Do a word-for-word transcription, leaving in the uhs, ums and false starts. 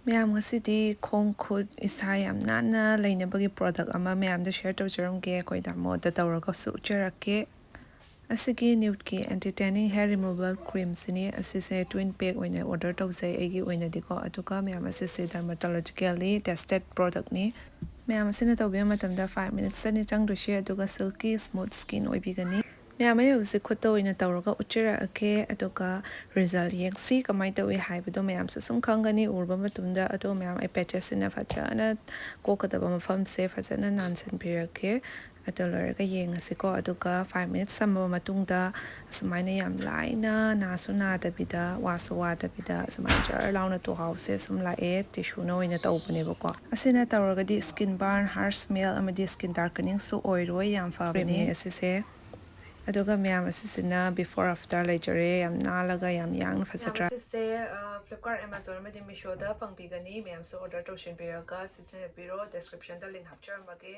ꯃꯌꯥꯝ, ꯉꯁꯤꯗꯤ ꯈꯣꯡ ꯈꯨꯠ ꯏꯁꯥ ꯌꯥꯝ ꯅꯥꯟꯅ ꯂꯩꯅꯕꯒꯤ product ꯑꯃ ꯃꯌꯥꯝꯗ share ꯇꯧꯖꯔꯝꯒꯦ꯫ ꯑꯩꯈꯣꯏ ꯗꯥꯃꯣꯗ ꯇꯧꯔꯒꯁꯨ ꯎꯠꯆꯔꯛꯀꯦ꯫ ꯑꯁꯤꯒꯤ Nude-ꯀꯤ Anti-Tanning Hair Removal Cream-ꯁꯤꯅꯤ꯫ ꯑꯁꯤꯁꯦ twin pack ꯑꯣꯏꯅ order ꯇꯧꯖꯩ ꯑꯩꯒꯤ ꯑꯣꯏꯅꯗꯤꯀꯣ꯫ ꯑꯗꯨꯒ ꯃꯌꯥꯝ, ꯑꯁꯤꯁꯦ dermatologically tested product-ꯅꯤ꯫ ꯃꯌꯥꯝ, ꯑꯁꯤꯅ ꯇꯧꯕꯤꯕ ꯃꯇꯝꯗ five minutes-ꯇꯅꯤ ꯆꯪꯗꯣꯏꯁꯦ, ꯑꯗꯨꯒ silky smooth skin ꯑꯣꯏꯕꯤꯒꯅꯤ꯫ ꯃꯌꯥꯝ, ꯑꯩ ꯍꯧꯖꯤꯛ ꯈꯨꯠꯇ ꯑꯣꯏꯅ ꯇꯧꯔꯒ ꯎꯠꯆꯔꯛꯑꯒꯦ, ꯑꯗꯨꯒ result ꯌꯦꯡꯁꯤ ꯀꯃꯥꯏꯅ ꯇꯧꯏ ꯍꯥꯏꯕꯗꯣ ꯃꯌꯥꯝꯁꯨ ꯁꯨꯝ ꯈꯪꯒꯅꯤ ꯎꯔꯕ ꯃꯇꯨꯡꯗ꯫ ꯑꯗꯣ ꯃꯌꯥꯝ, ꯑꯩ patches-ꯁꯤꯅ ꯐꯖꯅ ꯀꯣꯛꯀꯗꯕ ꯃꯐꯝꯁꯦ ꯐꯖꯅ ꯅꯥꯟꯁꯤꯟꯕꯤꯔꯛꯀꯦ꯫ ꯑꯗꯨ ꯂꯣꯏꯔꯒ ꯌꯦꯡꯉꯁꯤꯀꯣ꯫ ꯑꯗꯨꯒ five minutes ꯊꯝꯃꯕ ꯃꯇꯨꯡꯗ ꯑꯁꯨꯃꯥꯏꯅ ꯌꯥꯝ ꯂꯥꯏꯅ, ꯅꯥꯁꯨ ꯅꯥꯗꯕꯤꯗ, ꯋꯥꯁꯨ ꯋꯥꯗꯕꯤꯗ, ꯑꯁꯨꯃꯥꯏꯅ ꯖꯔ ꯂꯥꯎꯅ ꯇꯨꯍꯥꯎꯁꯦ ꯁꯨꯝ ꯂꯥꯛꯑꯦ꯫ Tissue-ꯅ ꯑꯣꯏꯅ ꯇꯧꯕꯅꯦꯕꯀꯣ꯫ ꯑꯁꯤꯅ ꯇꯧꯔꯒꯗꯤ skin burn, harsh smell ꯑꯃꯗꯤ skin darkening-ꯁꯨ ꯑꯣꯏꯔꯣꯏ꯫ ꯌꯥꯝ ꯐꯕꯅꯦ ꯑꯁꯤꯁꯦ꯫ ꯑꯗꯨꯒ ꯃꯌꯥꯝ, ꯑꯁꯤꯁꯤꯅ before after ꯂꯩꯖꯔꯦ꯫ ꯌꯥꯝ ꯅꯥꯜꯂꯒ ꯌꯥꯝ ꯌꯥꯡꯅ ꯐꯖꯗ꯭ꯔꯥ? ꯃꯌꯥꯝ, ꯑꯁꯤꯁꯦ, ꯑ, Flipkart, Amazon ꯑꯃꯗꯤ Meesho-ꯗ ꯐꯪꯕꯤꯒꯅꯤ꯫ ꯃꯌꯥꯝꯁꯨ order ꯇꯧꯁꯤꯟꯕꯤꯔꯒ ꯁꯤꯖꯤꯟꯅꯕꯤꯔꯣ꯫ Description-ꯗ link ꯍꯥꯞꯆꯔꯝꯃꯒꯦ꯫